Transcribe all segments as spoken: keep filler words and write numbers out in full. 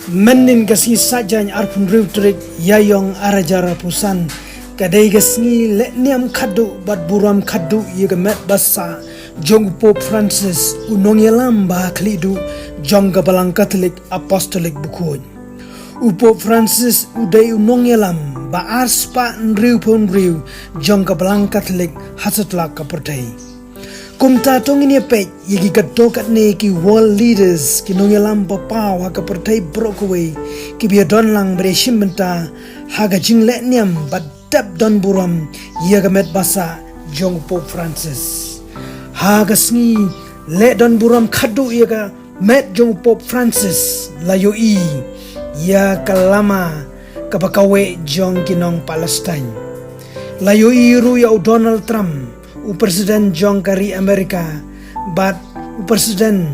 Mynnin ka sngi Saitjaiñ arphew hynriew tarik Ïaïong arhajar arphew san, ka dei ka sngi leh niam khadduh bad burom khadduh ïa ka met ba sah jong u Pope Francis, u nongïalam ba ha khlieh duh jong ka Balang Katholik Apostolic Bakhuid. U Pope Francis u dei u nongïalam ba ar spah hynriewphew hynriew jong ka Balang Katholik ha satlak ka pyrthei. Kumta to ngin ïa peit ïa ki katto katne ki world leaders, ki nongïalam paw ha ka pyrthei baroh kawei, kiba ïadon lang bad ïashim bynta ha ka jingleh niam bad dap don burom ïa ka met ba sah jong u Pope Francis. Ha ka sngi leh don burom khadduh ïa ka met jong u Pope Francis, la ïohi ïa ka lama kaba kawei jong ki nong Palestine. La ïohi ruh ïa u Donald Trump, u President jong ka ri Amerika, bad u President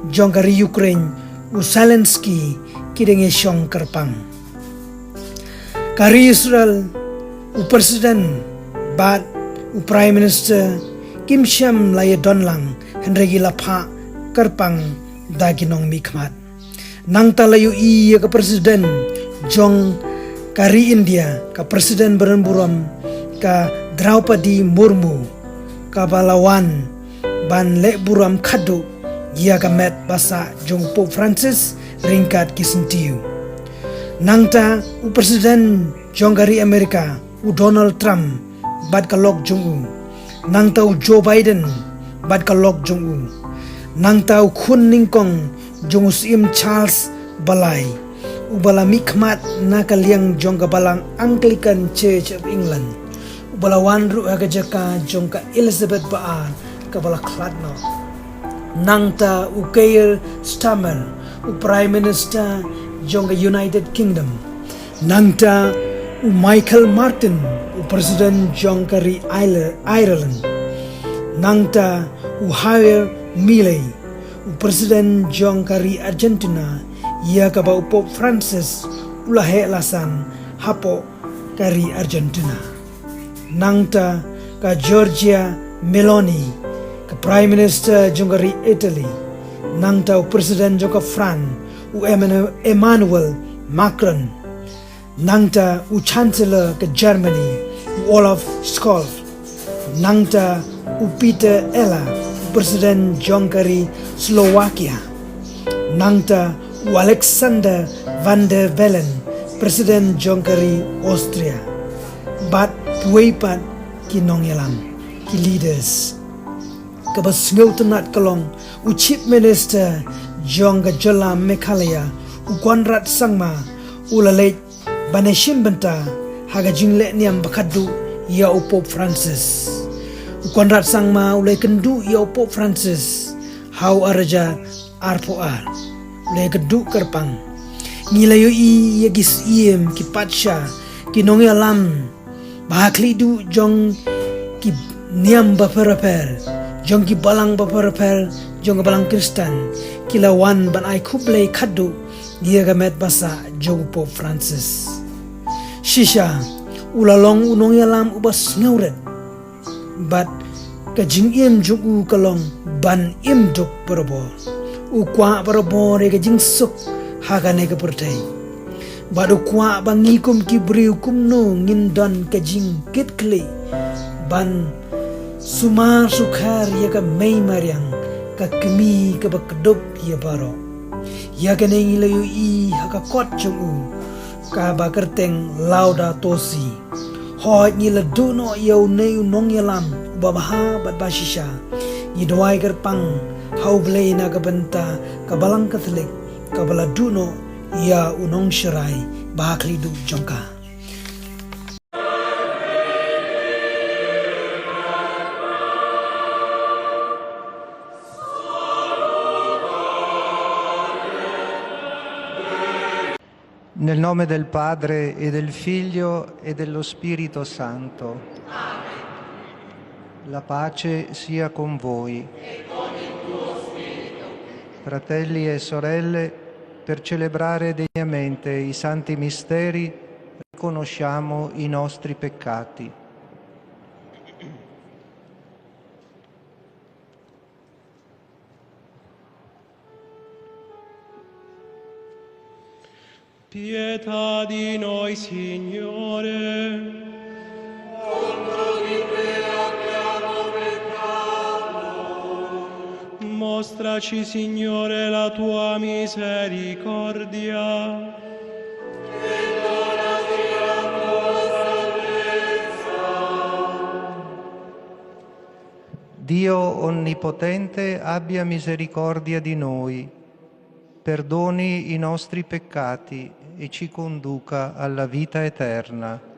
jong ka ri Ukraine, u Zelensky, ki dang ïashong kyrpang. Ka ri Israel, u President bad u Prime Minister kim shym la ïadon lang, hynrei ki la phah kyrpang da ki nongmihkhmat. Nangta la ïohi ïa ka President jong ka ri India, ka President ba don burom, ka Draupadi Murmu, kaba la wan ban leh burom khadduh ïa ka met ba sah jong u Pope Francis ryngkat ki syntiew. Nangta u President jong ka ri Amerika, u Donald Trump bad ka lok jong u. Nangta u Joe Biden bad ka lok jong u. Nangta u khun nyngkong jong u Syiem Charles Balai, uba la mihkhmat na ka liang jong ka Balang Anglican Church of England, uba la wan ruh ha ka jaka jong ka Elizabeth ba ar kaba la khlad noh. Nangta u Keir Starmer, u Prime Minister jong ka United Kingdom. Nangta u Michael Martin, u President jong ka ri Ireland. Nangta u Javier Milei, u President jong ka ri Argentina, ïa kaba u Pope Francis u la heh la san hapoh ka ri Argentina. Nangta ka Giorgia Meloni, ka Prime Minister jong ka ri Italy. Nangta u President jong ka France, u Emmanuel Macron. Nangta u Chancellor ka Germany, u Olaf Scholz. Nangta u Peter Eller, u President jong ka ri Slovakia. Nangta u Alexander van der Bellen, President jong ka ri Austria. Bad kiwei pat ki nongïalam, ki leaders. Kaba sngewtynnat ka long u Chief Minister jong ka jylla Meghalaya, u Conrad Sangma, u la leit ban ïashim bynta ha ka jingleh niam ba khadduh ïa u Pope Francis. U Conrad Sangma u la ïakynduh ïa u Pope Francis ha u arhajar arphew ar. U la ïakynduh kyrpang. Ngi la ïohi ïa ki syiem, ki patsha, ki nongïalam ba ha khlieh duh jong ki niam bapher bapher, jong ki balang bapher bapher jong ka Balang Khristan, ki la wan ban ai khublei khadduh ïa ka met ba sah jong u Pope Francis. Shisha u la long u nongïalam uba sngewrit, bad ka jingim jong u ka long ban im duk barabor. U kwah barabor ïa ka jingsuk ha kane ka pyrthei. Bad u kwah ba ngi kum ki briew kumno ngin don ka jingkitkhlieh ban sumar sukher ïa ka mei mariang, ka kmie kaba kdup ïa baroh. Ïa kane ngi la ïohi ha ka kot jong u kaba kyrteng Laudato Si. Hooid, ngi la duh noh ïa une u nongïalam uba bha bad ba shisha. Ngi duwai kyrpang ha U Blei na ka bynta ka Balang Katholik kaba la duh noh ïa u nongsharai ba ha khlieh duh jong ka. Nel nome del Padre e del Figlio e dello Spirito Santo. La pace sia con voi. Fratelli e sorelle, per celebrare degnamente i santi misteri, riconosciamo i nostri peccati. Pietà di noi, Signore. Mostraci, Signore, la tua misericordia. Dio onnipotente abbia misericordia di noi, perdoni i nostri peccati e ci conduca alla vita eterna.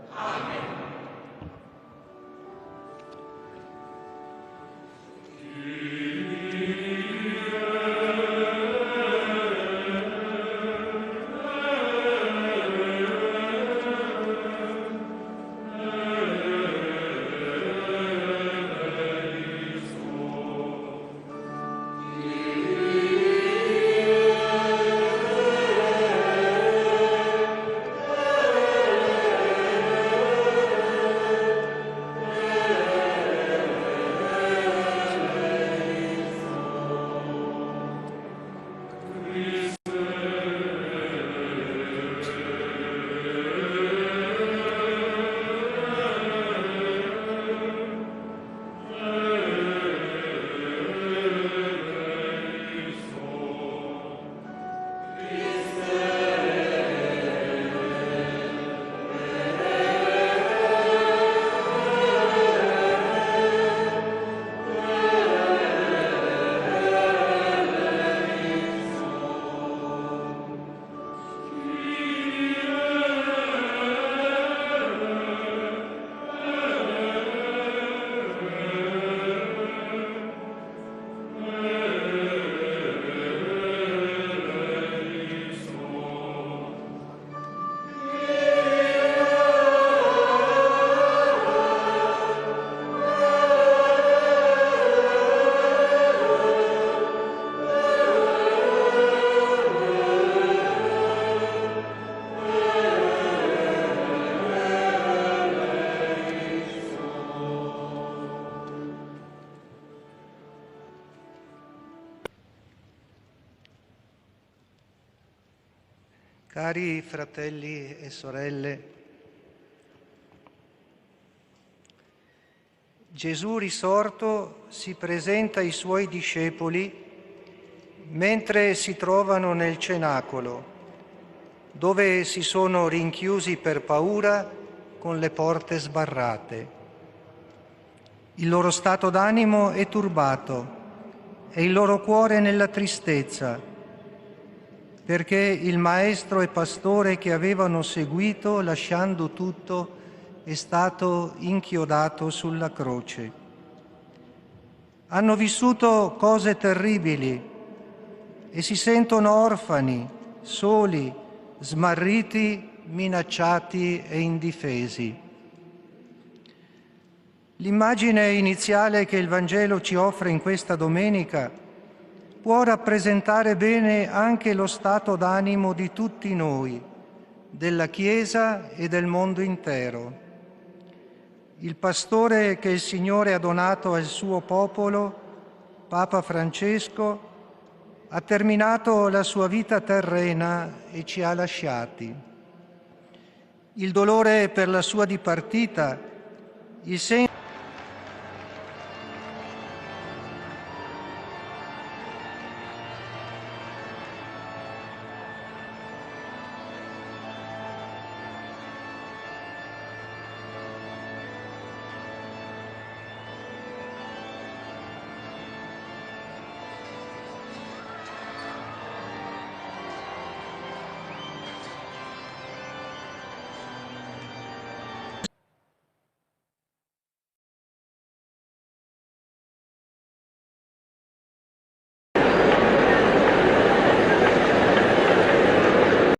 Cari fratelli e sorelle, Gesù risorto si presenta ai suoi discepoli mentre si trovano nel cenacolo, dove si sono rinchiusi per paura con le porte sbarrate. Il loro stato d'animo è turbato e il loro cuore nella tristezza, perché il maestro e pastore che avevano seguito, lasciando tutto, è stato inchiodato sulla croce. Hanno vissuto cose terribili e si sentono orfani, soli, smarriti, minacciati e indifesi. L'immagine iniziale che il Vangelo ci offre in questa domenica può rappresentare bene anche lo stato d'animo di tutti noi, della Chiesa e del mondo intero. Il pastore che il Signore ha donato al suo popolo, Papa Francesco, ha terminato la sua vita terrena e ci ha lasciati. Il dolore per la sua dipartita, il senso